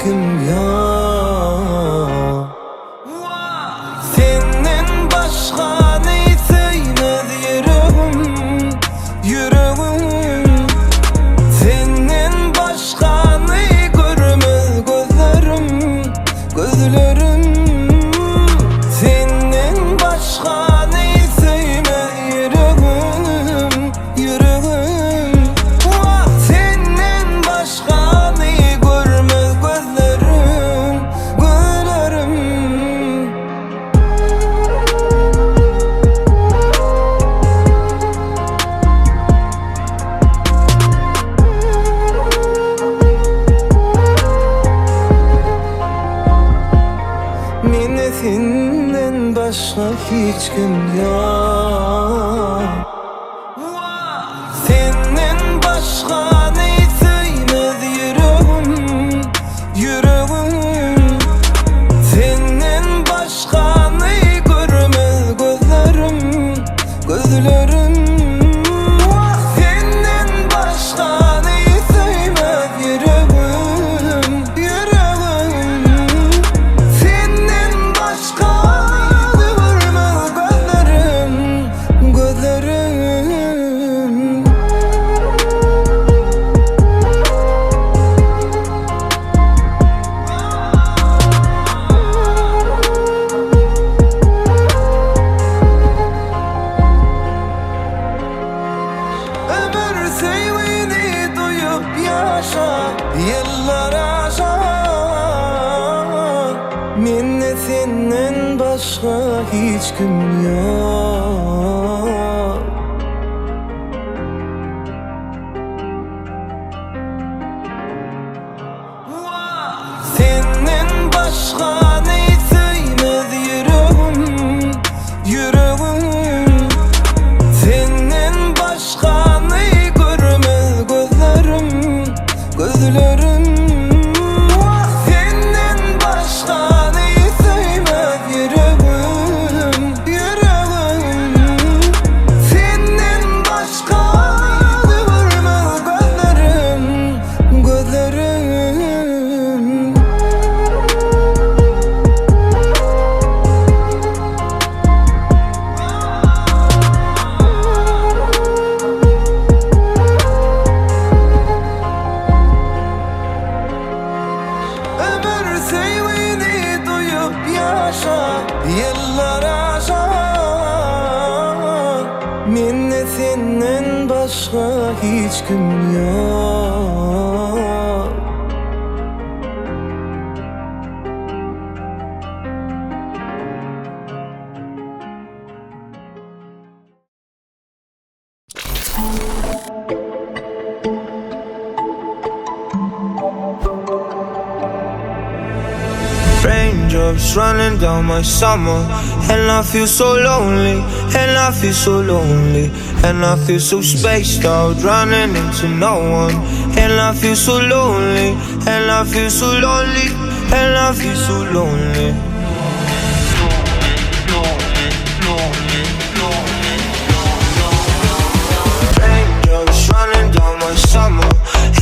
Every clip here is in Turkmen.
kim ýok. Senden başgany söýmez ýüregim, ýüregim. Senden başgany görmez gözlerim, gözlerim. Senden başgany söýmez ýüregim, ýüregim. Wah, senden başgany görmez gözlerim, gözlerim. Mende senden başga hiç kim ýok. Senden başgany söýmez ýüregim, ýüregim. Senden başgany görmez gözlerim, gözlerim. Wah, senden başgany söýmez ýüregim, ýüregim. Senden başgany görmez gözlerim, gözlerim. Ömür söýgini duýup ýaşa, ýyllar aşa. Mende senden başga hiç kim ýok. Senden başgany söýmez ýüregim, ýüregim. Senden başgany görmez gözlerim, gözlerim. Wah, senden başgany söýmez ýüregim, ýüregim. Senden başgany görmez gözlerim, gözlerim. Ömür söýgini duýup ýaşa, ýyllar aşa. Mende senden başga hiç kim ýok. Raindrops running down my summer, and I feel so lonely, and I feel so lonely, and I feel so spaced out, running into no one, and I feel so lonely, and I feel so lonely, and I feel so lonely. Raindrops running down my summer,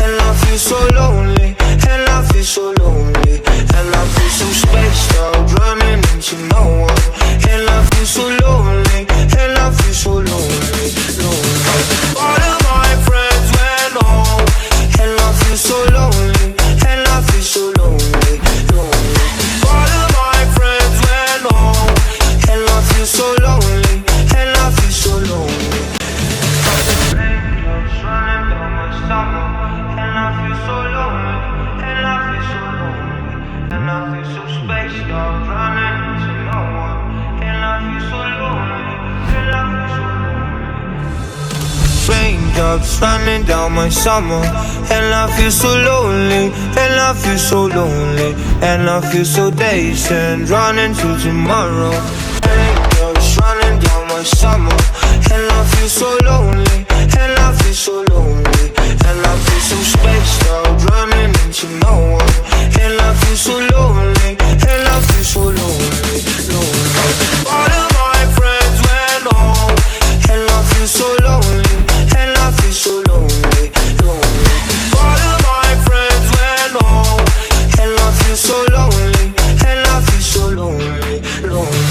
and I feel so lonely, and I feel so lonely, and I feel so spaced out, running into no one, and I feel so lonely, and I feel so lonely, lonely. All of my friends went home, and I feel so lonely, and I feel so lonely, lonely. All of my friends went home, and I feel so lonely, and I feel so lonely. Raindrops running down my summer, and I feel so lonely, and I feel so lonely, and I feel so spaced out, running into no one, and I feel so lonely, and I feel so lonely. Raindrops running down my summer, and I feel so lonely, and I feel so lonely, and I feel so dazed and running to tomorrow. Raindrops running down my summer, and I feel so lonely, and I feel so lonely, and I feel so spaced out, running into no one, and I feel so lonely, and I feel so lonely, lonely. All of my friends went home, and I feel so lonely, and I feel so lonely, lonely. All of my friends went home, and I feel so lonely, and I feel so lonely, lonely.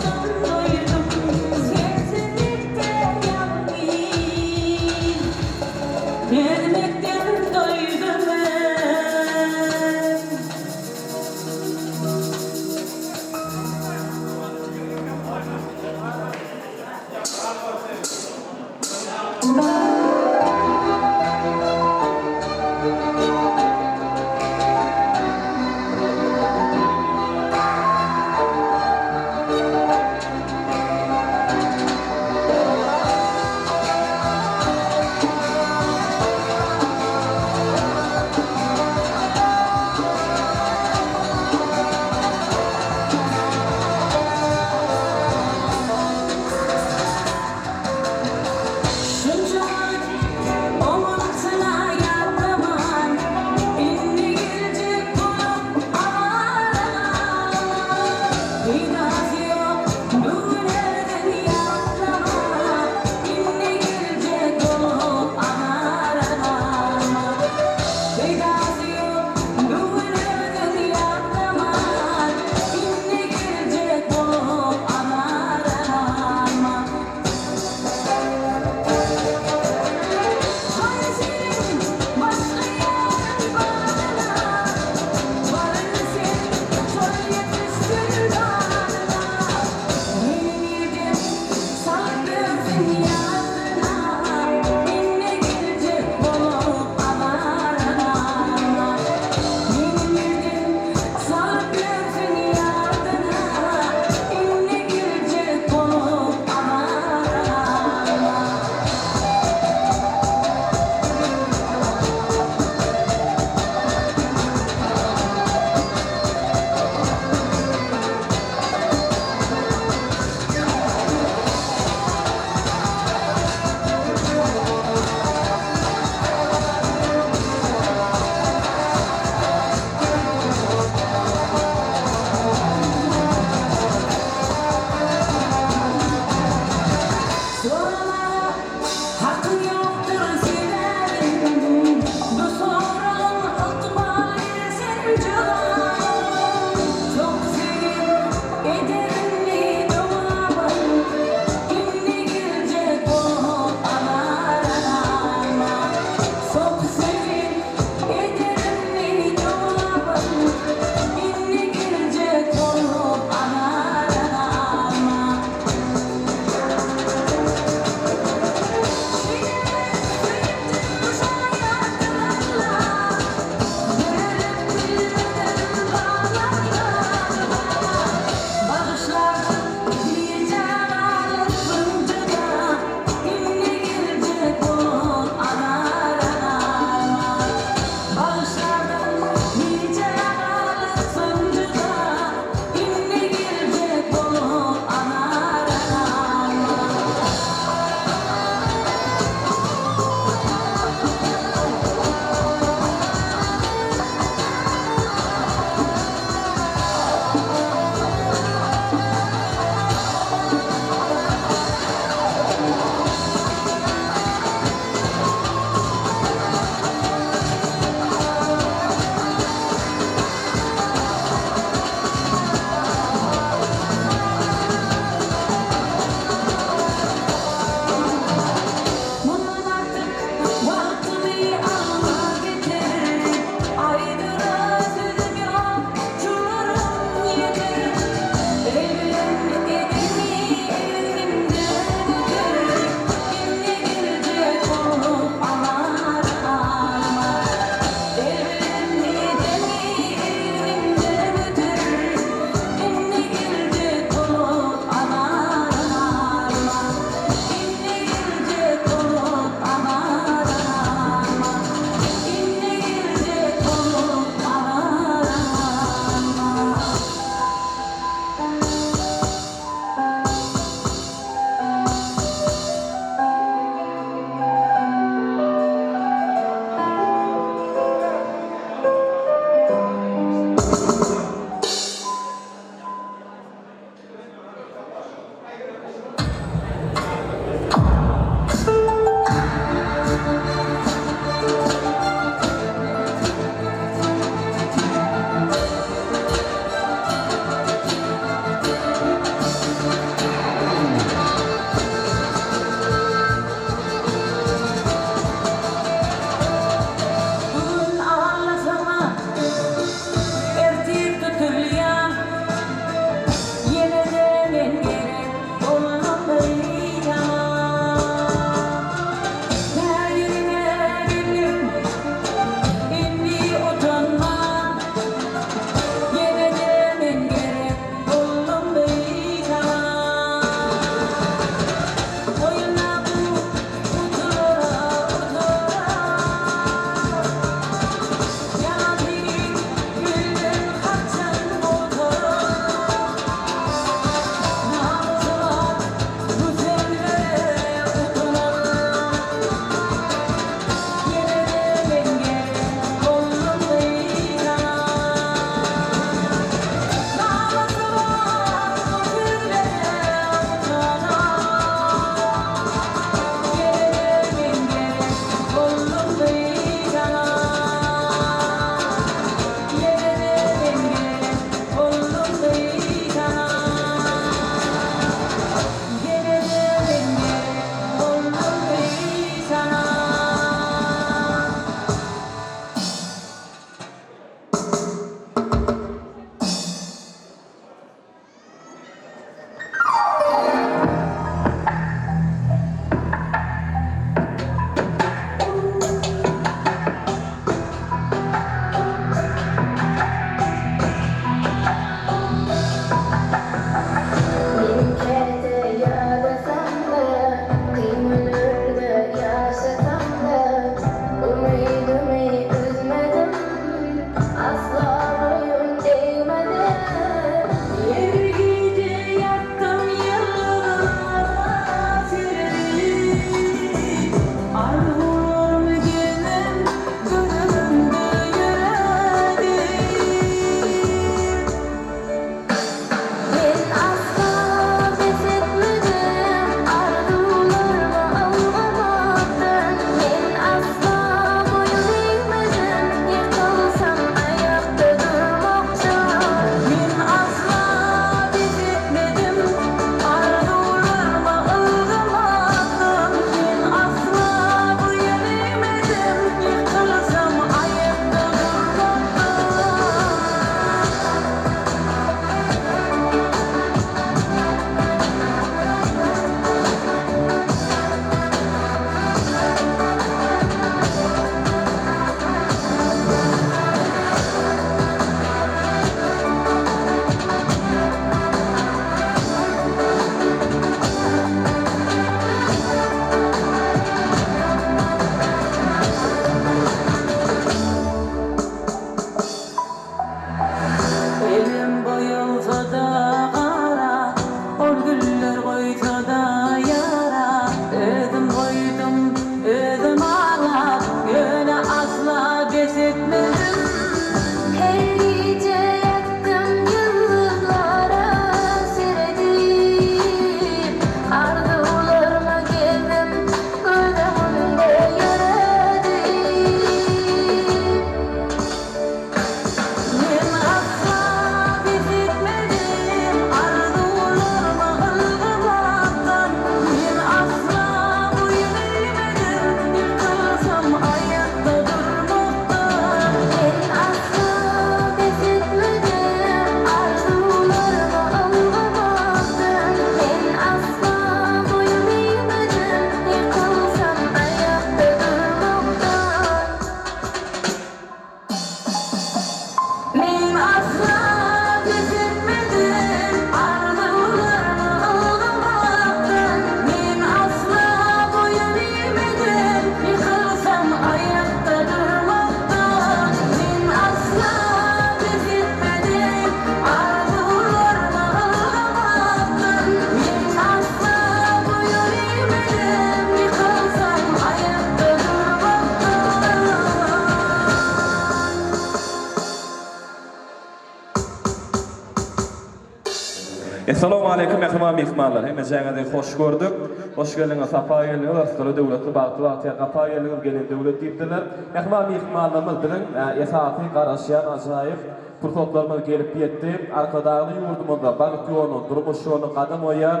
Essalawmaleýkum mähriban myhmanlar! Hemmejäňizi hoş gördük. Hoş geldiňiz, sapa geldiňiz, rysgaly döwletli, bagtly bagtyýar gapa geldiňiz, gelen döwlet diýipdirler. Mähriban myhmanlarymyz biziň esasy garaşýan ajaýyp pursatlarymyz gelip ýetdi. Arkadagly ýurdumyzda bagt ýoluna, durmuş ýoluna gadam goýýan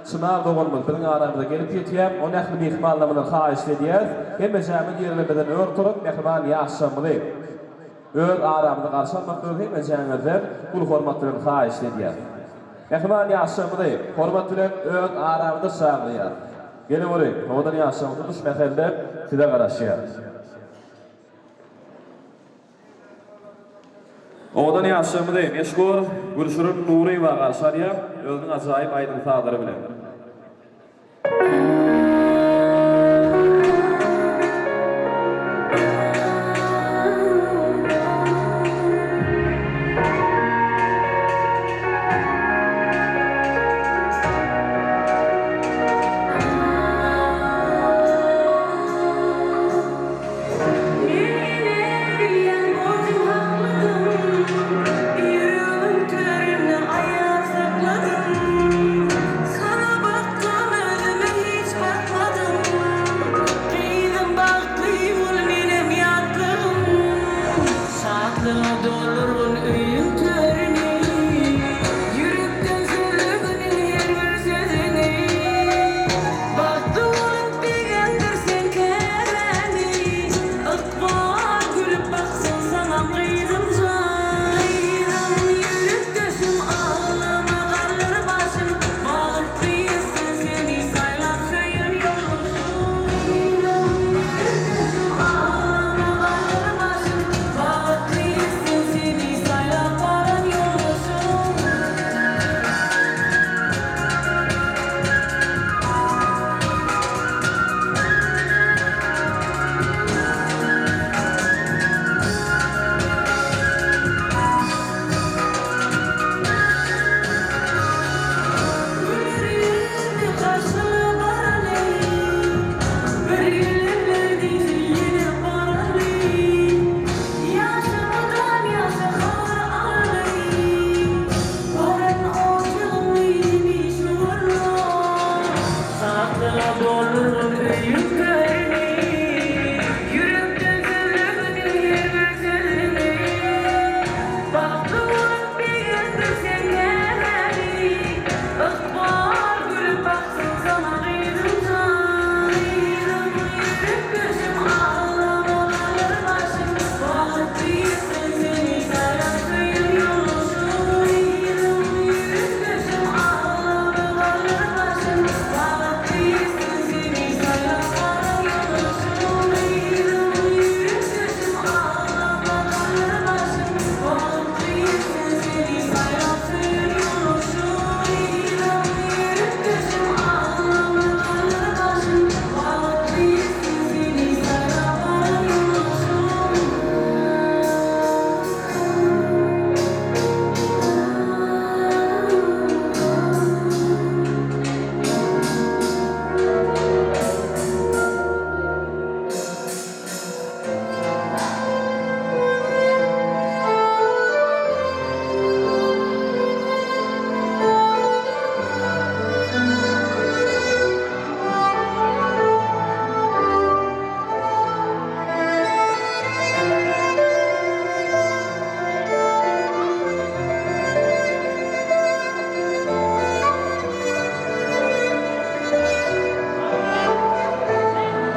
Çynar doganymyz biziň aramyza gelip ýetýär. Ony ähli myhmanlarymyzdan haýyşt edýäris. Hemmejämiz ýerlerimizden ör turup, mähriban ýaşlarymyzy Öz aramyzda garşy almaklygy hemmejäňizden uly hormat bilen haýyşt edýäs. Mähriban ýaşlarymyzy hormat bilen öz aramyzda çagyrýas. Geleweriň, owadan ýaşlarymyz tutuş mähelle size garaşýar. Owadan ýaşlarymyzy meşhur Gülşirin Nuryýewa garşy alýar, özüniň ajaýyp aýdym-sazlary bilen. Men ene bilýän borjum hakladym, Ýüregimiň töründe aýap sakladym. Saňa bakdym özüme hiç bakmadym, Gyzym bagtly bol menem ýatlygym. Şatlyga doldurgyn öýüň törüni, Ýürekden sözleginiň her bir sözüni. Bagtly bolup begendir sen käbäni, Ykbal gülüp baksyn saňa gyzym jan. Gyzym ýürekdeşim aglama galdyr başyň, Bagtly etsin seni saýlap söýen ýoldaşyň. Gyzym ýürekdeşim aglama galdyr başyň, Bagtly etsin seni saýlap alan ýoldaşyň. Güler ýüzli garşyna baraly, Bir gelenler diýsin ýene baraly, Ýaşamadan ýaşa habar alaly. Baran ojagyňy hemişe gurla. Şatlyga doldurgyn öýüň törüni, Ýürekden sözleginiň her bir sözüni. Bagtly bolup begendir sen nämäni, Ykbal gülüp baksyn saňa gyzym jan. Gyzym ýürekdeşim aglama galar başym, Bagtly etsin seni saýlap söýen ýoldaşyň. Gyzym ýürekdeşim aglama galar başym, Bagtly etsin seni saýlap alan ýoldaşyň. Gyzym ýürekdeşim aglama galar başym, Bagtly etsin seni saýlap söýen ýoldaşyň. Gyzym ýürekdeşim aglama galar başym, Bagtly etsin seni saýlap alan ýoldaşyň.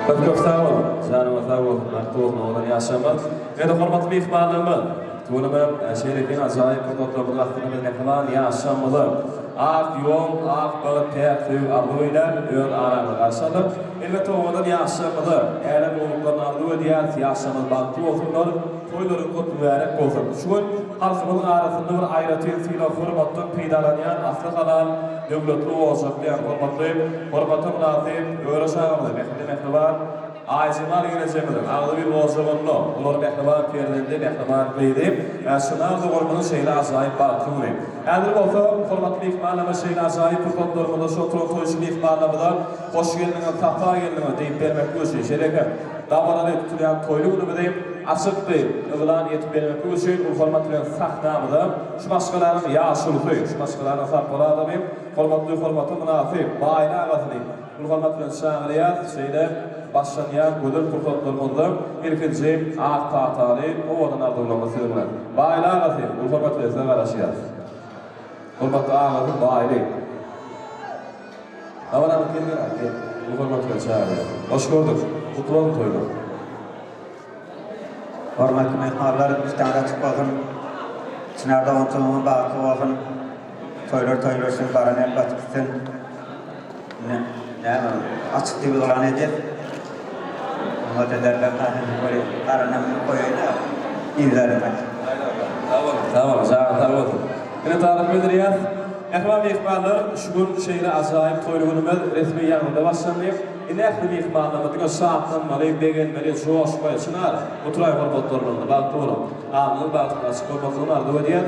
Köp köp sag boluň. Janyňyz sag bolsun, bagtly bolsun owadan ýaşamyz. Ýene hormatly myhmanlarymyz, tüweleme şeýle iň ajaýyp pursatlarymyzyň astynda biz mähriban ýaşamyzy ak ýol, ak bagt, päk söýgi arzuw eýläp, öz aramyzda garşy aldyk. Elbetde owadan ýaşlarymyza älem gowulyklaryny arzuw edýäris, ýaşlarymyz bagtly bolsunlar, toýlaryň gutly mübärek bolsun. Şu gün halkymyzyň arasynda bir aýratyn sylag-hormatdan peýdalanýan asly halal, döwletli ojakly hormatly, hormata mynasyp öre çagamyzy, mähirli mähriban Aýjemal gelejemiziň agzybir ojagynda, olar mähriban perzendi, mähriban gyzy Çynar doganymyzyň şeýle ajaýyp bagtly güni. Häzir bolsa, hormatly myhmanlarymyz şeýle ajaýyp pursatlarymyzda şu oturan toýçy myhmanlarymyza hoş geldiňiz, sapa geldiňiz diýip bermeklik üçin, şeýle hem dabaraly tutulýan toýly günümizi. açyk diýip yglan edip bermeklik üçin uly hormat bilen sahnamyza şu maşgalanyň ýaşulusy, şu maşgalanyň sarpaly adamy, hormatly hormata mynasyp Baýly agasyny uly hormat bilen çagyrýas. Şeýle başlanýan gözel pursatlarymyzda ilkinji ak pataly owadan arzuwlarymyz siziň bilen. Baýly agasy, uly hormat bilen size garaşýas. Hormatly agasy Baýly. Dabaranyň gel gel gel. Uly hormat bilen çagyrýas. Hoş gördük. Gutly bolsun toýlar. Hormatly myhmanlar, işdäňiz açyk bolsun. Çynar dogançylygymyz bagtly bolsun. Toýlar toý bolsun, baran el batyp gitsin. Indi näme, açyk diýip yglan edýäs. Oňat ederler, baranam goýaýyn-da, yzlaryna. Sag boluň, sag boluň, janyň sag bolsun. Minnetdarlyk bildirýäs. Mähriban myhmanlar, şu gün şeýle ajaýyp toýly günümiz resmi ýagdaýda başlandy. Indi ähli myhmanlarymyz diňe şatlanmaly, begenmeli, joşmaly. Çynar, oturay hormatlarymyzda bagtly boluň. Alnyňyz bagtyňyz açyk bolmaklygyny arzuw edýäs.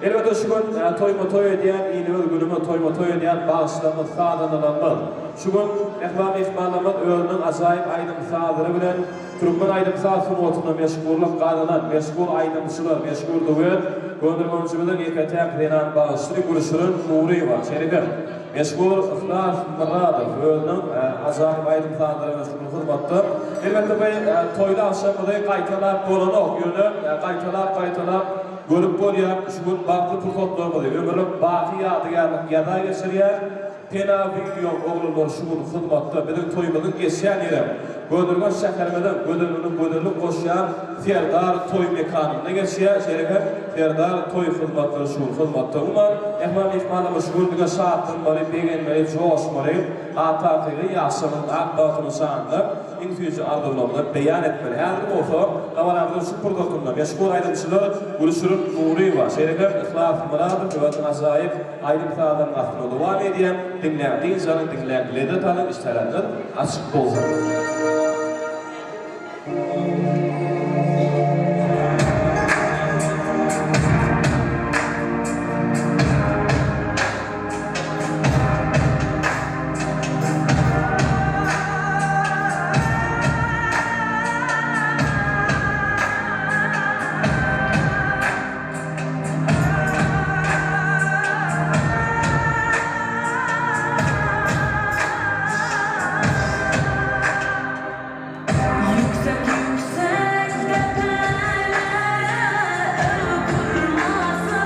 Elbetde şu gün toýma-toý edýän ilimiz, günümiz toýma-toý edýän bagşylarymyz, sazandalarymyz. Şu gün mähriban myhmanlarymyz özüniň ajaýyp aýdym-sazlary bilen Türkmen aýdym-saz sungatynda meşhurlyk gazanan meşhur aýdymçylar, meşhur duet Göndermemçimiziň ýeke-täk zenan bagşysy Gülşirin Nuryýewa, şeýle hem meşhur Yhlas Myradow özüniň ajaýyp aýdym-sazlary bilen şu gün hyzmatda. Elbetde bu toýly agşamymyzy gaýtalap bolanok, ýöne gaýtalap-gaýtalap görüp bolýar. Şu gün bagtly pursatlarymyzy ömürlik baky ýadygärlik ýaza geçirýär. Pena wideo oglanlar şu gün hyzmatda biziň toýumyzyň geçýän ýerem Gözelgün şäherimiziň gözelligine gözellik goşýan Serdar toý mekanynda geçýär şeýle hem Serdar toý hyzmatlary şu gün hyzmatda umuman mähriban myhmanlarymyz şu gün diňe şatlanmaly begenmeli joşmaly a takygy ýaşlaryň ak bagtynyň şanyna iň süýji arzuwlarymyzy beýan etmeli häzir bolsa dabaramyzyň şu pursatynda meşhur aýdymçylar Gülşirin Nuryýewa şeýle hem Yhlas Myradow özüniň ajaýyp Aýdym-sazlaryň astynda dowam edýän, diňläň dynç alyň, diňläň lezzet alyň, işdäleriniz açyk bolsun! Ýüksek-ýüksek depelere oturmasynlar.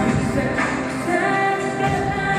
Ýüksek-ýüksek depelere oturmasynlar.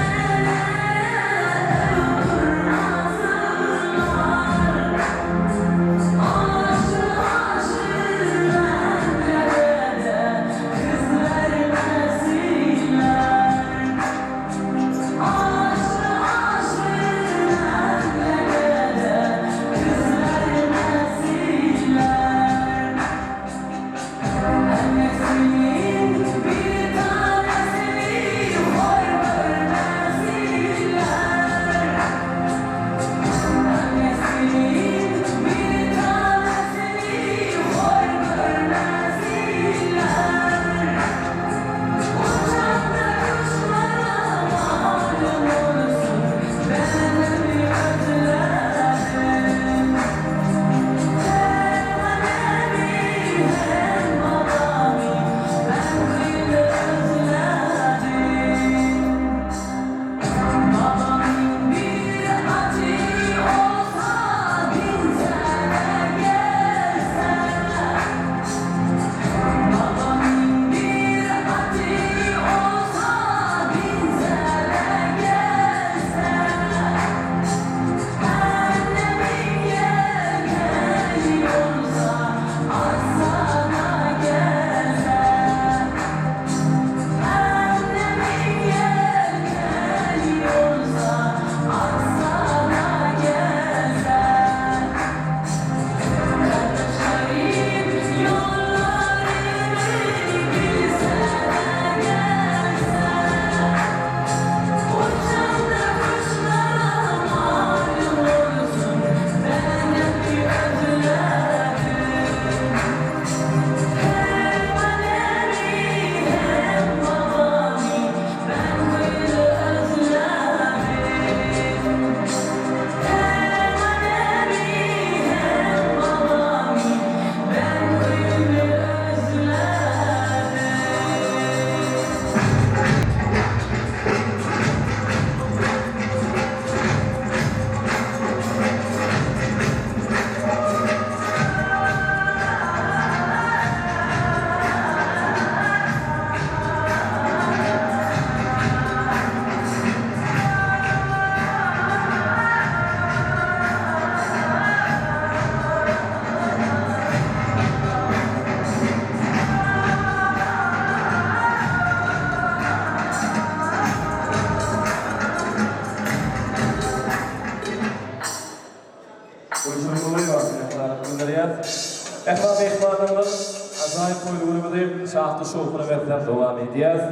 şatly şowhuna besläp dowam edýäs.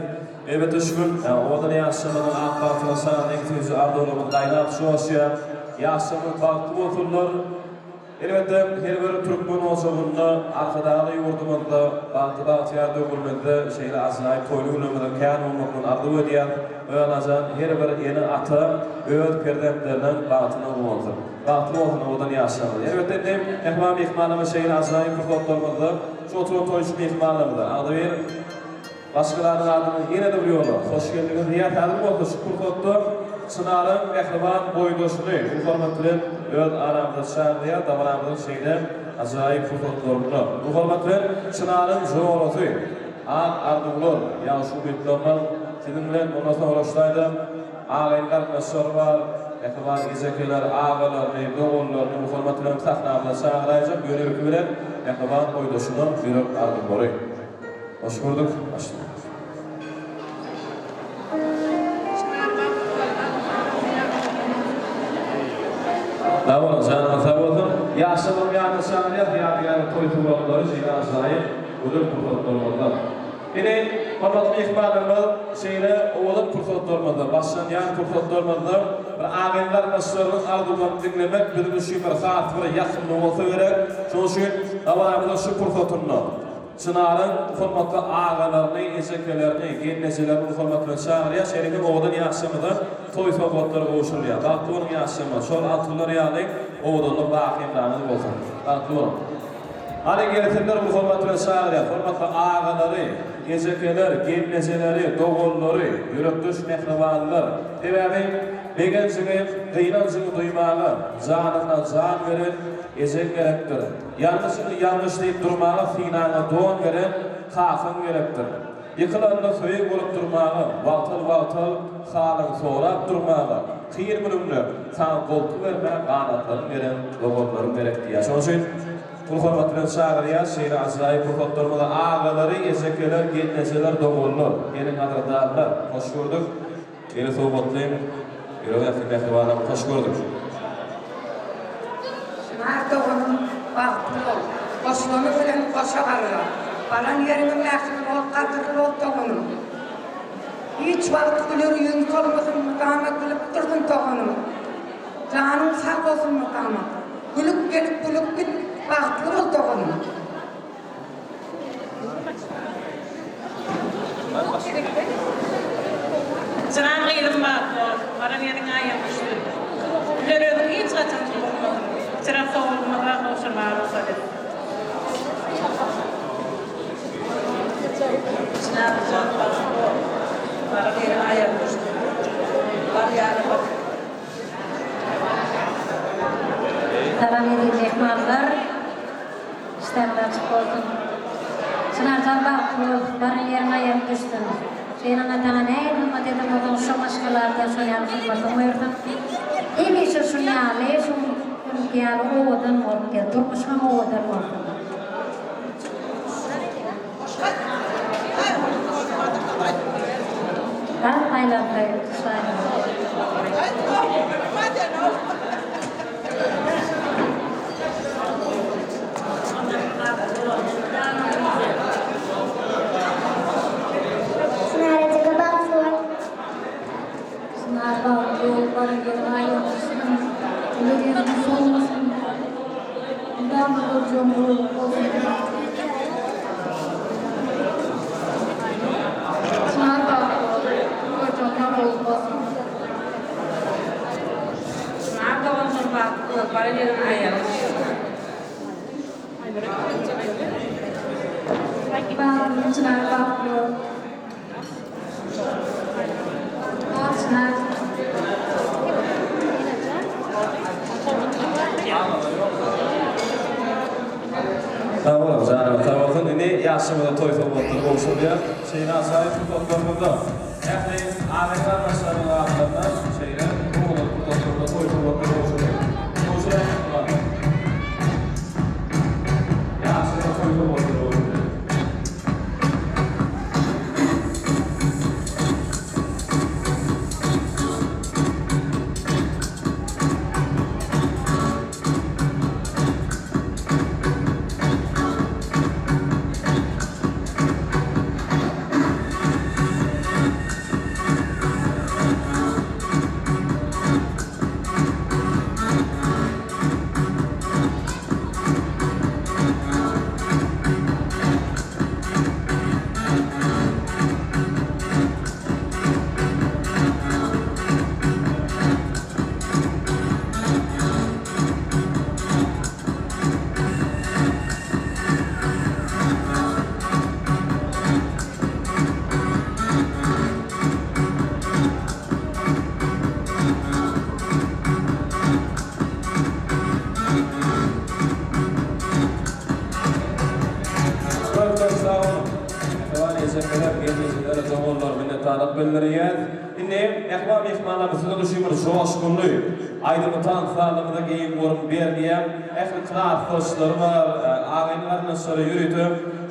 Elbetde şu gün owadan ýaşlarymyzyň ak bagtyna şan iň süýji arzuwlarymyz gaýnap joşýar. Ýaşlarymyz bagtly bolsunlar. Elbetde her bir türkmen ojagynda Arkadagly ýurdumyzda bagtly bagtyýar döwrümizde şeýle ajaýyp toýly günlerimiziň kän bolmagyny arzuw edýäs. Önajan her bir ene-ata öz perzentleriniň bagtyna guwansyn. Bagtly bolsun owadan ýaşlarymyz. Elbetde indi mähriban myhmanlarymyz şeýle ajaýyp pursatlarymyzda şu oturan toýçy myhmanlarymyza agzybir Maşgalanyň adyna ýene-de bir ýola hoş geldiňiz diýýäs. Häzir bolsa şu pursatda Çynaryň mähriban boýdaşyny uly hormat bilen öz aramyza çagyrýar. Dabaramyzyň şeýle ajaýyp pursatlarynda uly hormat bilen Çynaryň jorasy Ak arzuwlar, ýagşy umytlarymyz siziň bilen. Ondan soňra şu taýda agaýyn garyndaşlary bar, mähriban ejekeler, agalaryny, doganlaryny uly hormat bilen sahnamyza çagyraýjak. Ýöne ilki bilen mähriban boýdaşynyň ýürek arzuwlary. Hoş gördük. Başla. Sag boluň, janyňyz sag bolsun. Ýaşlaryň ýanyna çagyrýas, ýadygärlik toý suratlary şeýle ajaýyp, gözel pursatlarymyzdan. Ine, hormatly myhmanlarymyz, şeýle owadan pursatlarymyzda, başlanýan pursatlarymyzda bir agyn garyndaşlarynyň arzuwlaryny diňlemek biziň üçin bir has bir ýakymly bolsa gerek. Şonuň üçin dabaramyzyň şu pursatynda Çynaryň hormatly agalaryny, ejekelerini, gelnejelerini hormat bilen çagyrýar. Şeýle hem owadan ýaşlarymyza toý sowgatlary gowşurylýar. Bagtly boluň ýaşlarymyz, şol altynlar ýaly owadanlyk baky hemraňyz bolsun. Bagtly boluň. Hany gelsinler uly hormat bilen çagyrýar. Hormatly agalary, ejekeler, gelnejeleri, doganlary, ýürekdeş mähribanlar. Sebäbi begenjiňi, gynanjyňy duýmaga janyna jan beren ejeň gerekdir. Ýalňyşyňy ýalňyş diýip durmaga synaňa don beren kakaň gerekdir. Ýykylanda söýeg bolup durmaga, wagtal-wagtal halyňy sorap durmaga, kyn günüňde saňa goltgy bermäge ganatlaryny beren doganlaryň gerek diýýär. Şonuň üçin uly hormat bilen çagyrýas şeýle ajaýyp pursatlarymyza agalary, ejekeler, gelnejeler, doganlar, gelin gadyrdanlar, hoş gördük. Eli sowgatly, ýüregi ähli mähribanam hoş gördük. Çynar doganym bagtly bol. Goşulany bilen goşa galla. Baran ýeriňe mähirli bol gadyrly bol doganym. Hiç wagt güler ýüzüň solmasyn mydama gülüp dursun doganym. Janyň sag bolsun mydama. Gülüp gelip gülüp git bagtly bol doganym. Jan gyzym bar bol, baran ýeriň aýagyň düşsün. Güler özüň hiç haçan sowulmasyn. Çyrak sowulmaza gowşurmaga rugsat et. Çynar jan bagtly bol, baran ýeriň aýagyň düşsün. Bar ýaly bol. Salam eziz myhmanlar. Işleriň açyk bolsun. Çynarjan bagtly bol, baran ýeriň aýagyň düşsün. Eneň ataňa nähili hyzmat eden bolsaň şo maşgalada şol ýaly hyzmatyň buýursyn. Hemişe şun ýaly, şuň öňki ýaly owadan bolup gez. Durmuşyňam owadan bolsun. Gaz aýlandy şaýyň. Çynarajyga bagtly bol. Çynar bagtly bol baran ýeriň aýagyň düşsün güler ýüzüň solmasyn mydama görjegiň gowulyk bolsun. Çynar bagtly bol görjegiňe gowulyk bolsun. Çynar doganjyň bagtly bol baran ýeriň aýagyň düşsün. Bagtly Çynar bagtly bol. Bol Çynar. Sag boluň, janyňyz sag bolsun. Indi ýaşymyza toý sowgatlary gowşurylýar. Şeýle ajaýyp pursatlarymyzda ähli agay-garyndaşlaryň adlaryndan şeýle owadan pursatlarda toý sowgatlary gowşurylýar. Gowşuraýyň myhmanlar. Ýaşlara toý sowgatlary gowşurylýar. çekmeler gelnejilere, doganlara minnetdarlyk bildirýäs. Indi mähriban myhmanlarymyz siziň üçin bir joşgunly aýdymy tans zalymyza giň orun berilýär. Ähli klasdaşlary bar, agaýyn garyndaşlary ýörite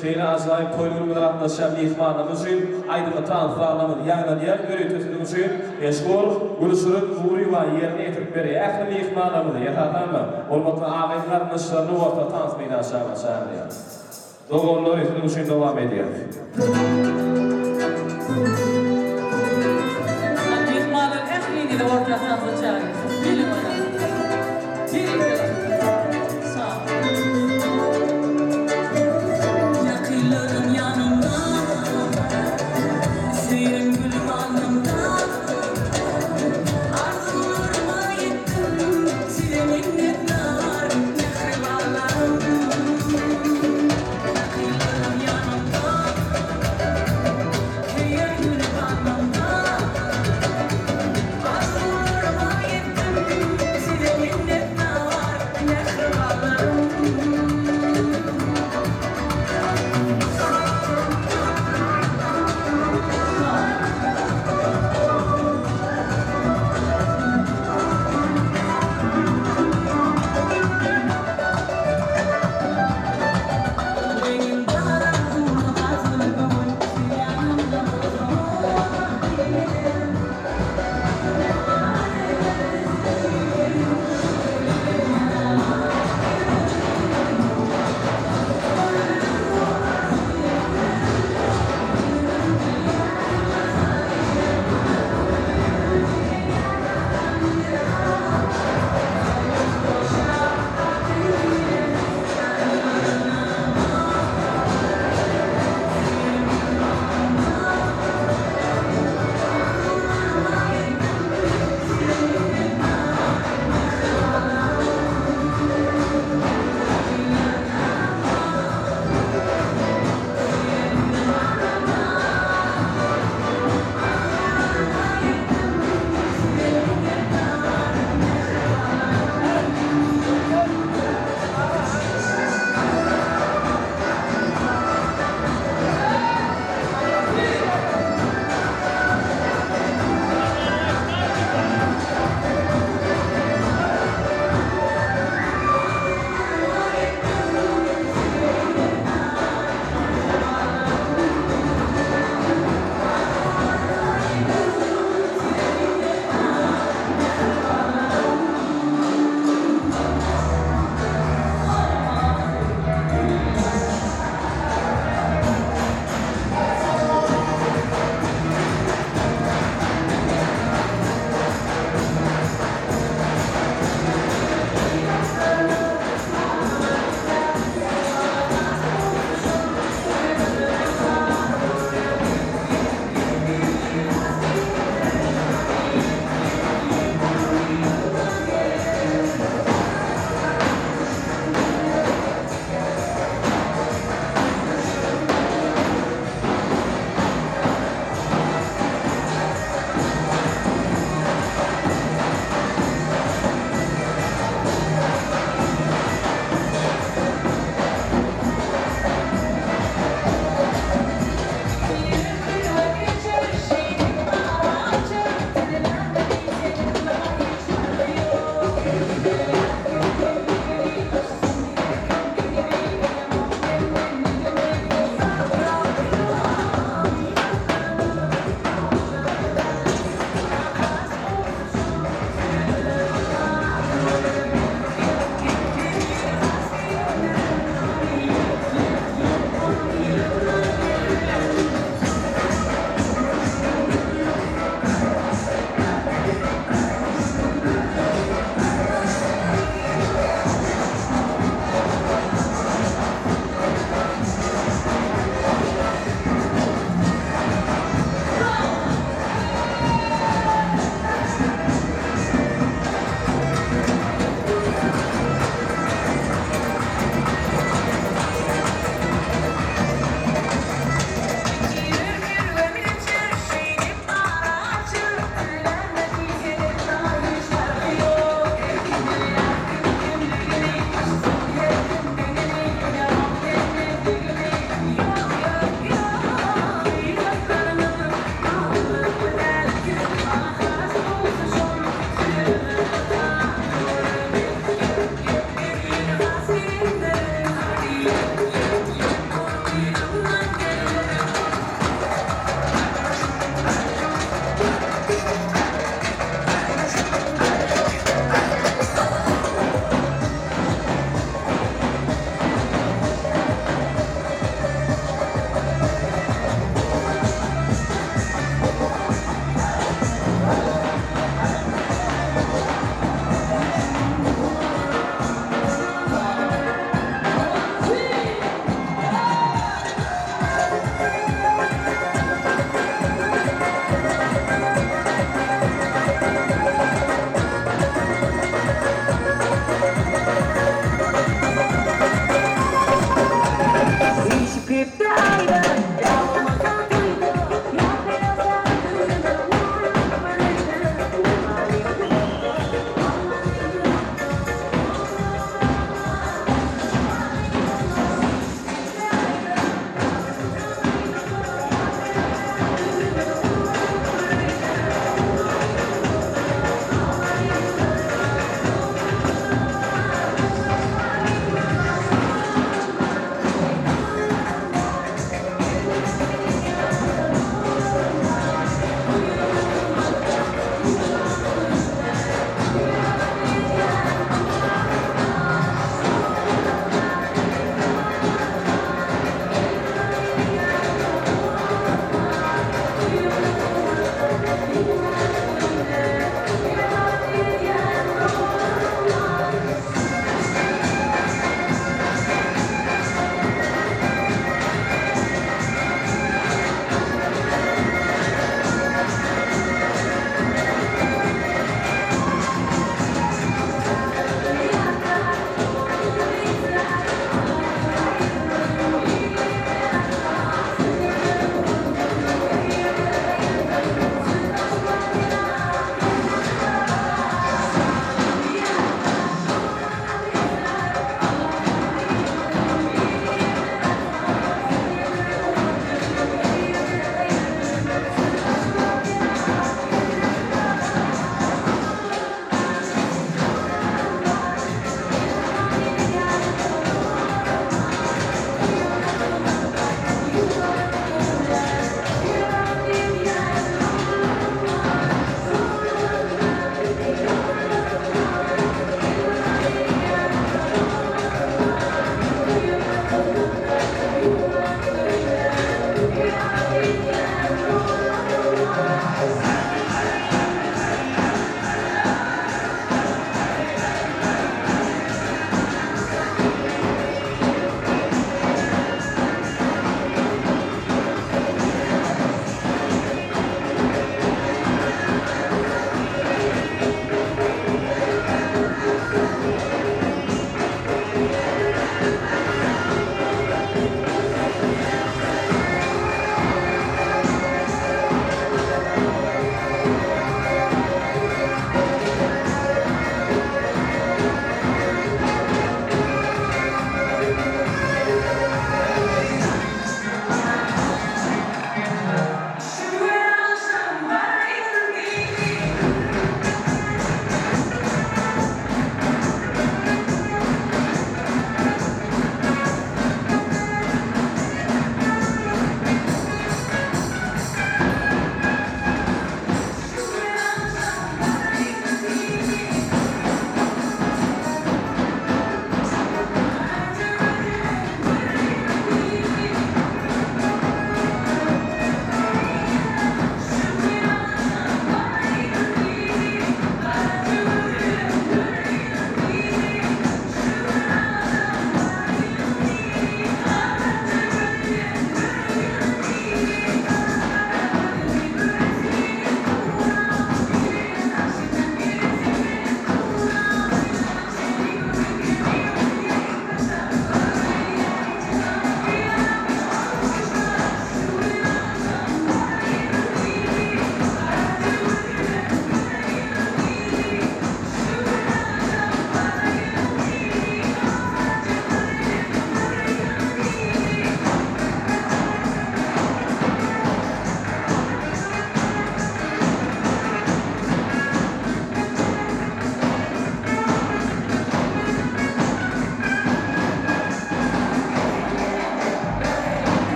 şeýle ajaýyp toý günümize gatnaşýan myhmanlarymyz üçin aýdymy tans zalymyz ýaňlanýar. Ýörite siziň üçin meşhur Gülşirin Nuryýewa ýerine ýetirip berýär. Ähli myhmanlarymyzy, esasan-da, hormatly agaýyn garyndaşlaryny orta tans meýdançagyna çagyrýar. Doganlar siziň üçin dowam edýär. Myhmanlar ähliňizi orta tansa çagyrýas. Geliň oýnalyň. Geliň geliň. Sag boluň. Ýakynlarym ýanymda, Söýen gülüm alnymda, Arzuwlaryma ýetdim, Size minnetdar, mähribanlarym. Ýakynlarym ýanymda.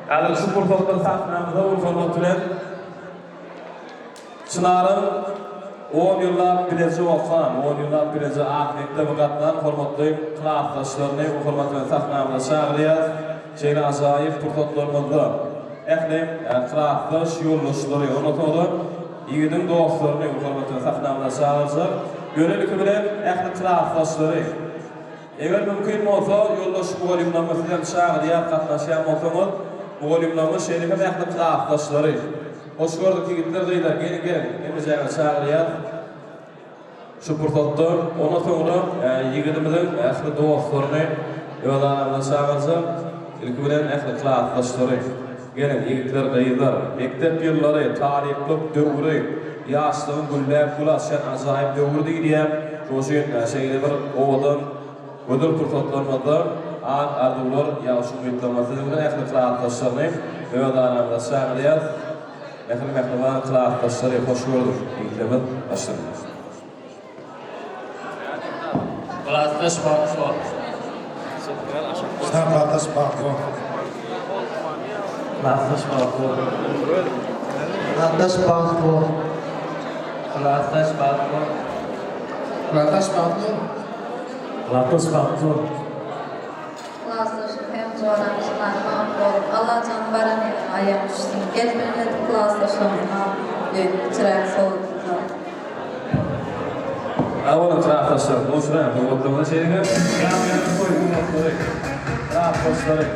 Häzir şu pursatda sahnamyza uly hormat bilen Çynaryň on ýyllap bileje okan, on ýyllap bileje ak mekdebe gatnan hormatly klasdaşlaryny uly hormat bilen sahnamyza çagyrýas. Şeýle ajaýyp pursatlarymyzda ähli klasdaş ýoldaşlary, ondan soňra ýigidiň dostlaryny uly hormat bilen sahnamyza çagyrjak. Ýöne ilki bilen ähli klasdaşlary, eger mümkin bolsa, ýoldaş mugallymlaryňyz sizem çagyrýas, gatnaşýan bolsaňyz, mugallymlaryňyz şeýle hem ähli klasdaşlary. Hoş gördük ýigitler gyzlar geliň geliň hemmejäňizi çagyrýas şu pursatda ondan soňra ýigidimiziň ähli dostlaryny öz aramyza çagyrjak ilki bilen ähli klasdaşlary geliň ýigitler gyzlar mekdep ýyllary talyplyk döwri ýaşlygyň gülläp gül açýan ajaýyp döwri diýilýär şoň üçin şeýle bir owadan Gözel pursatlarymyzda ak arzuwlar, ýagşy umytlarymyz siziň bilen ähli klasdaşlaryny öz aramyza çagyrýas. Mähirli mähriban klasdaşlary hoş gördük. Ýigitlerimiz başlasyn. Klasdaş bagtly bol. Sag klasdaş bagtly bol. Klasdaş bagtly bol. Klasdaş bagtly bol. Klasdaş bagtly bol. Klasdaş bagtly bol. Klasdaş bagtly bol. Klasdaşym hem joram Çynar bagtly bol. Allajan baran ýeriňe aýak düşsün. Gelip klasdaşlaryma kiçiräk sowgatlar. Sag boluň klasdaşlar. Duşuraýyň sowgatlaryňyzy şeýle hem ýan-ýana toý sowgatlary. Klasdaşlary.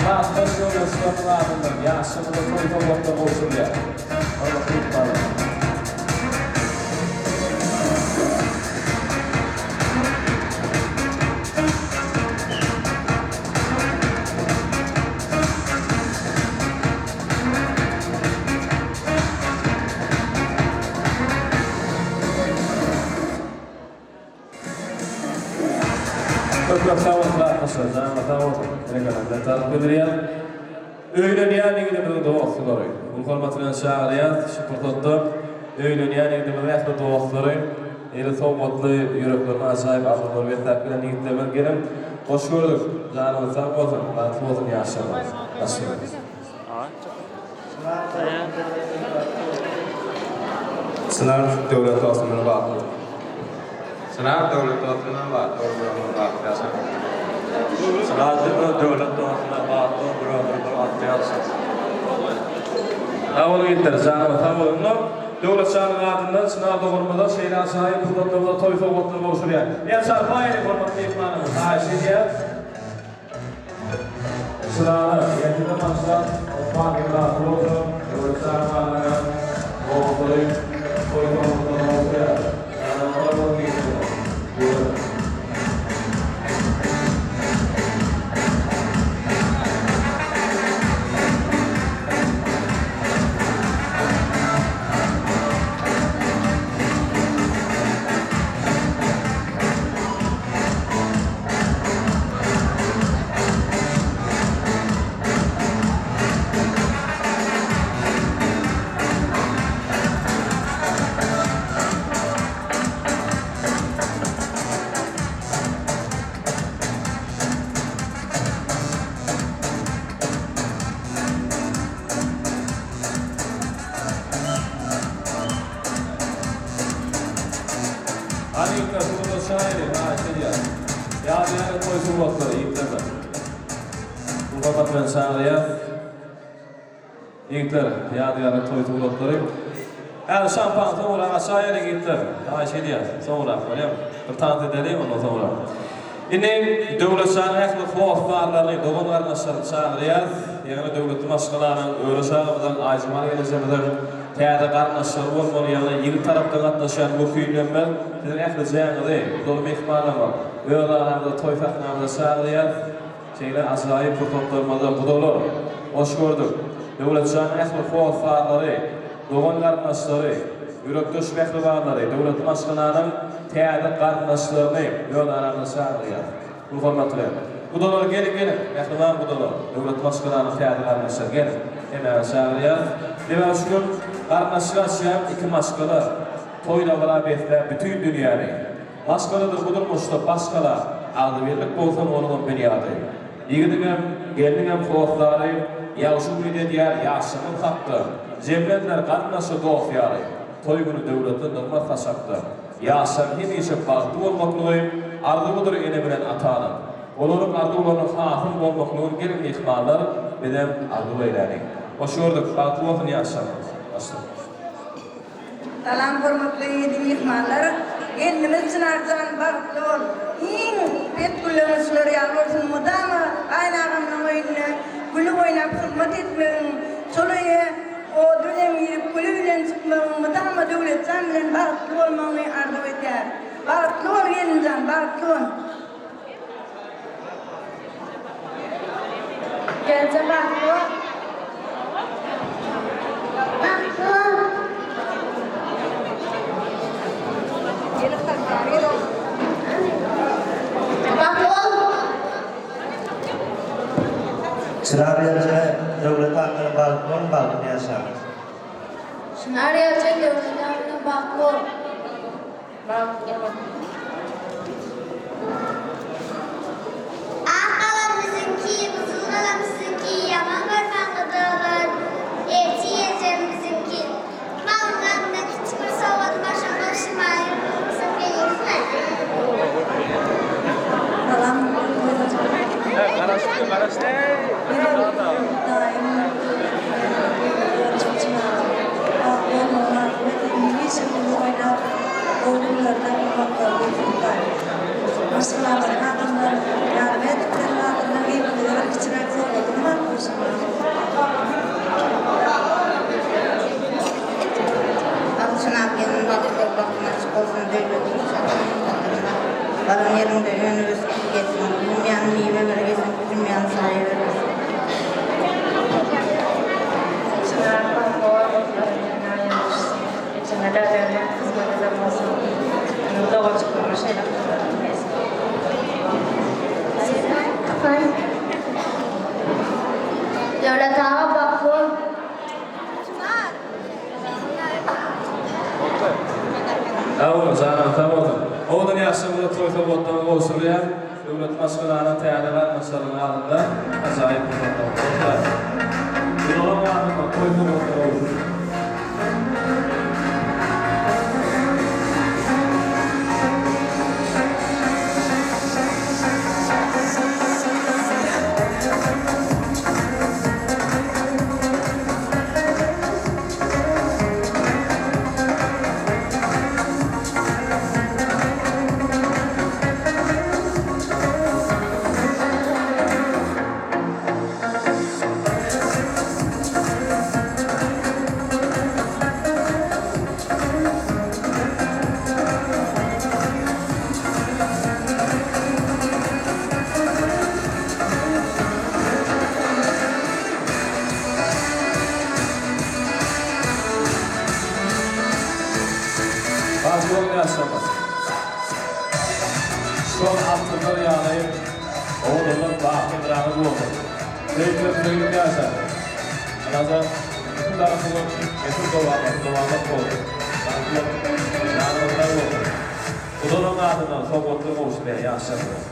Klasdaş ýoldaşlarynyň adyndan ýaşymyza toý sowgatlary gowşurylýar. Hormatly myhmanlar! Köp köp sag boluň klasdaşlar, janyňyz sag bolsun. Berekella, minnetdarlyk bildirýän. Öýlenýän ýigidimiziň dostlary. Uly hormat bilen çagyrýas şu pursatda öýlenýän ýigidimiziň ähli dostlary, eli sowgatly, ýüreklerine ajaýyp arzuwlar besläp gelen ýigitlerimiz geliň. Hoş gördük. Janyňyz sag bolsun, bagtly bolsun ýaşlaryňyz. Başlaýarys. Çynar döwlet dostumyň bagtly bolsun. Çynar döwlet dostumyň bagtly bol bir ömür bagtly ýaşa. Çynar döwlet dostumyň bagtly bol bir ömür bagtly ýaşa. Sag boluň ýigitler janyňyz sag bolsun. Döwlet şanyň adyndan Çynar doganymyza şeýle ajaýyp pursatlarymyzda toý sowgatlary gowşurýar. El çarpaýyň hormatly myhmanymyz haýyş edýäs. Çynara, erteden başlap, ykbal hemrasy bolsun, Döwlet şanyň adyndan dostlary toý sowgatlary gowşurýar. Janyňyz sag bolsun ýigitler. Buyurun. Hany ýigitler surata çykaýlyň haýyş edýän. Ýadygärlik toý suratlary ýigitlerden. Uly hormat bilen çagyrýas. Ýigitler ýadygärlik toý suratlary. Häzir şampan soňrak açaýalyň ýigitler. Haýyş edýän. Soňrak bolýamy? Bir tans edeliň ondan soňra. Indi Döwletjanyň ähli hossarlaryny, dogan-garyndaşlaryny çagyrýas. Ýagny döwletli maşgalanyň, Öre şagamyzyň, Aýjemal gelejemiziň täze garyndaşlary bolmaly, ýagny ýigit tarapdan gatnaşýan wekillerimiz siziň ählijäňizi, uzaly myhmanlarymyz, öz araňyzda toý sahnamyza çagyrýas. Şeýle ajaýyp pursatlarymyzda gudalar, hoş gördük. Döwletjanyň ähli hossarlary, dogan-garyndaşlary, ýürekdeş mähribanlary, döwletli maşgalanyň täze garyndaşlaryny öz aramyza çagyrýas. Uly hormat bilen. Gudalar geliň geliň. Mähriban gudalar. Döwletli maşgalanyň täze garyndaşlary geliň. Hemmäňizi çagyrýas. Sebäbi şu gün garyndaşlyk açýan iki maşgala toý dabara besläp bütin dünýäni. Maşgaladyr bu durmuşda baş gala, agzybirlik bolsa onuňam binýady. Ýigidiňem, gelniňem hossary, ýagşy umyt edýär ýaşlygyň hakda. Jemlendiler garyndaşy, dost-ýary, toý güni döwletli nygmat saçakda. Ýaşlaryň hemişe bagtly bolmaklygy arzuwydyr ene bilen atanyň. Olaryň arzuwlarynyň hasyl bolmaklygyny geliň myhmanlar bizem arzuw eýläliň. Hoş gördük, bagtly bolsun ýaşlaryňyz. Başla. Salam hormatly ýedi myhmanlar. Gelnimiz Çynarjan bagtly bol. Iň bet gülleňiz şular ýaly bolsun mydama gaýynagamynyň öýünde gülüp oýnap hyzmat etmegiň, şol öýe ody bilen girip güli bilen çykmagyň mydama Döwletjan bilen bagtly bolmagyňy arzuw edýär. Bagtly bol gelinjan bagtly bol. Gelje bagtly bol. Bagtly bol. Bagtly bol. Çynar gelje Döwlet akganyň bagtly bol bagtly ýaşa. Çynar gelje Döwlet akganyň bagtly bol. Ak galam biziňki, gyzyl galam siziňki, Ýaman görmäň gyzyllar, ertir ýejem biziňki. Maňyň adyndan kiçi bir sowgadym bar, şony gowşurmaga rugsat berýäňizmi? Salam Menem daýym Hemişe gülüp oýnap, gowy günlerde gurbaklary götürip daýym. Maşgalamyzyň adyndan, Ýarmedowlaryň adyndan gelnimize bir kiçiräk sowgadym bar, goşmaly. Alçyn ak gelin bagtly bol bagtyň açyk bolsun döwletiň şatlygyn gadyrla baran ýeriňde önüp ösüp gelsin üzüm ýany miwe bergesin üzüm ýany saýa bergesin. Çynar bagtly bol baran ýeriňe aýagyň düşsün ejeňe dädeňe hyzmat eden bolsun doganjyklaryňa şeýle hyzmat etmesin. Döwlet aga bagtly bol. Sag boluň, janyňyz sag bolsun. Owadan ýaşlarymyza toý sowgatlaryny gowşurylýar. Döwletli maşgalanyň täze garyndaşlarynyň adynda ajaýyp pursatlar bolsa. Bularyň adynda toý sowgatlary gowşurylýar. Bagtly boluň ýaşlarymyz. Şol altynlar ýaly owadanlar baky hemraňyz bolsun. Söýgüden söýlüp ýaşaň. Alaja bütün tarapyňyz nesil dowamaty dowamat bolsun. Bagtly boluň. Janyňyz sag bolsun. Gudalaryň adyndan sowgatlar gowşurýar ýaşlarymyza.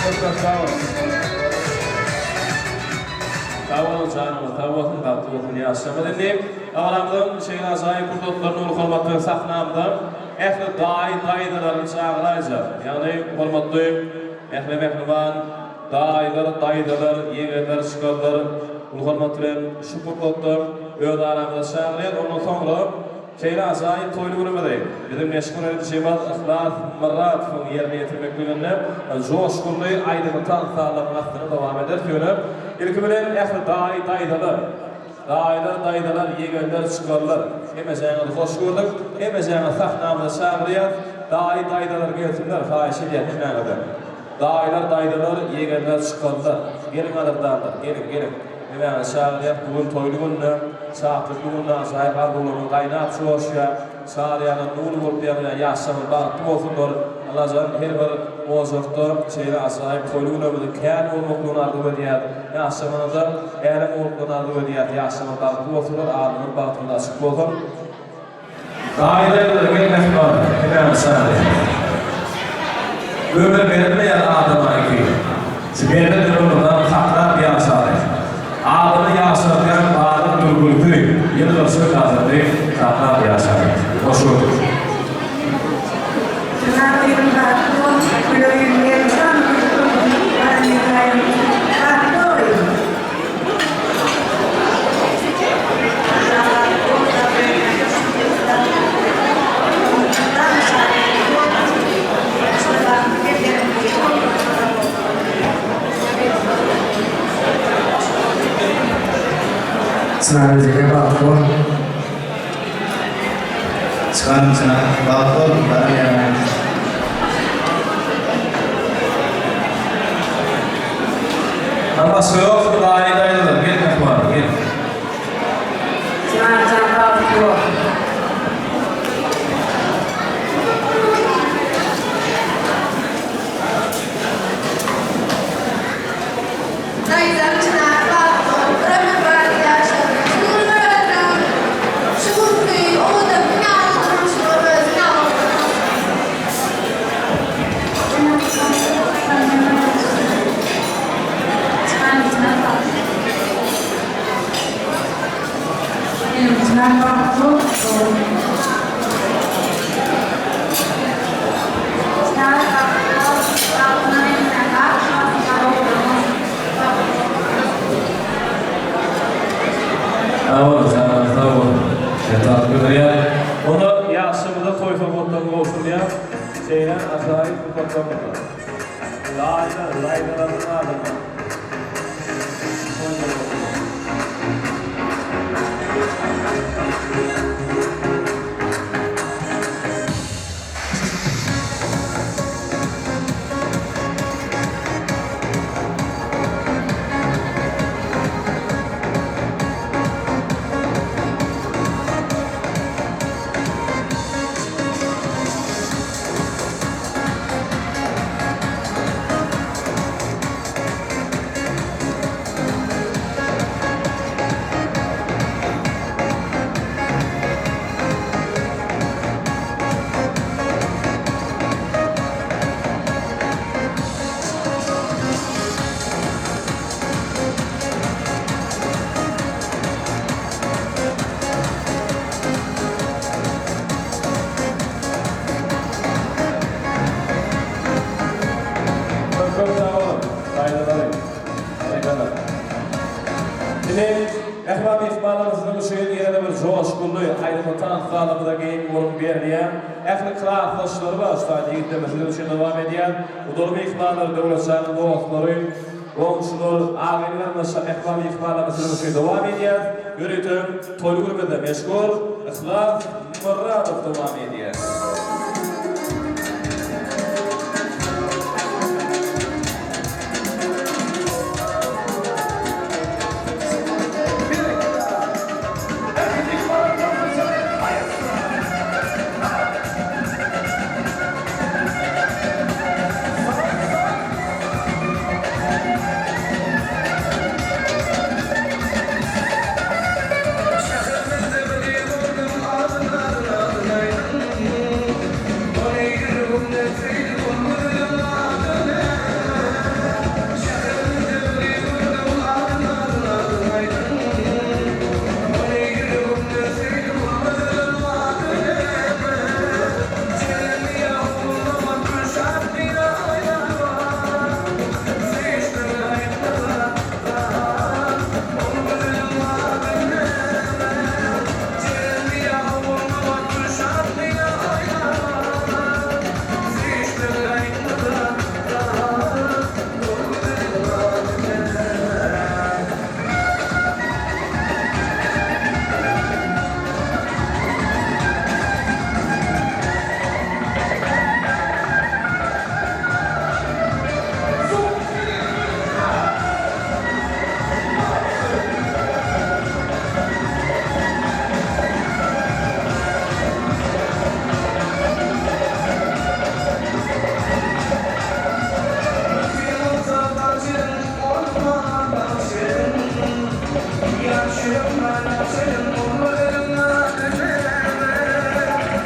Köp köp sag boluň. Sag boluň. boluň, janyňyz sag bolsun, bagtly bolsun ýaşlarymyz. Indi dabaramyzyň şeýle ajaýyp pursatlaryny uly hormat bilen sahnamyza ähli daýy, daýzalaryny çagyraýjak. Ýagny hormatly ähli mähriban daýylar, daýzalar, ýegenler, çykarlar uly hormat bilen şu pursatda öz aramyza çagyrýas. Ondan soňra Şeýle ajaýyp toýly günümizi biziň meşhur aýdymçymyz Yhlas Myradowyň ýerine ýetirmekliginde joşgunly aýdymy tans sazlarynyň astynda dowam ederis. Ýöne ilki bilen ähli daýy, daýzalar, daýylar, daýzalar, ýegenler, çykarlar hemejäňizi hoş gördük. Hemejäňizi sahnamyza çagyrýas. Daýy, daýzalar gelsinler, haýyş edýän hemmäňizden. Daýylar, daýzalar, ýegenler, çykarlar, geliň gadyrdanlar, geliň, geliň. Hemmäňizi çagyrýas, bu gün toýly günde, şatlykly günde ajaýyp arzuwlaryňyz gaýnap joşýar, çar ýana nur bolup ýagýan ýaşlaryňyz bagtly bolsunlar. Allajan her bir ojakda şeýle ajaýyp toýly günlerimiziň kän bolmaklygyny arzuw edýäs. Ýaşlamaňyzda älem boluklygyny arzuw edýäs. Ýaşlaryňyz bagtly bolsunlar, alnyňyz bagtyňyz açyk bolsun. Daýy-daýzalar gel mähriban, hemäňiz şady. Ömür berilmeýär adama iki. Şu berlen ömründen saklap ýaşaly. Adamy ýaşardýan balyk gülki, ýylgyrşy gadyrly saklap ýaşaly. Hoş gördük. Jogap bagtly bol, güler ýüzüň elmydama gülüp dursun, Baran ýeri bagtly bol gyzym. Çynar ejeke bagtly bol. Çykanym Çynar bagtly bol baran ýeriňe. Hany başga ýokmy daýy daýzalar gel mähribanym gel. Çynarjan bagtly bol. Daýzam Çynar bagtly bol, bir ömür bagtly ýaşa. Şu gün özüň şu günki owadan binaly durmuşyňa özüň agladyň. Sag boluň, janyňyz sag bolsun. Minnetdarlyk bildirýän. Onda ýaşymyza toý sowgatlaryny gowşurýas. Şeýle ajaýyp pursatlarymyzda daýylar, daýzalarynyň adyndan toý sowgatlary. Köp köp sag boluň, daýzalary, daýzalar. Indi mähriban myhmanlarymyzyň üçin ýene-de bir joşgunly aýdymy tans zalymyza giň orun berilýär. Ähli klasdaşlary bar şu taýda ýigitlerimiz siziň üçin dowam edýär. Udaly myhmanlar, Döwletjanyň dostlary, goňşular, agyn-garyndaşlar, mähriban myhmanlarymyz siziň üçin dowam edýär. Ýörite toý günümizde meşhur Yhlas Myradow dowam edýär.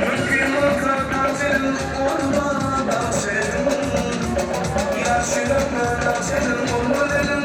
Mümkin bolsa daş ediň, ol bana daş ediň. Ýaş ýüregime daş ediň,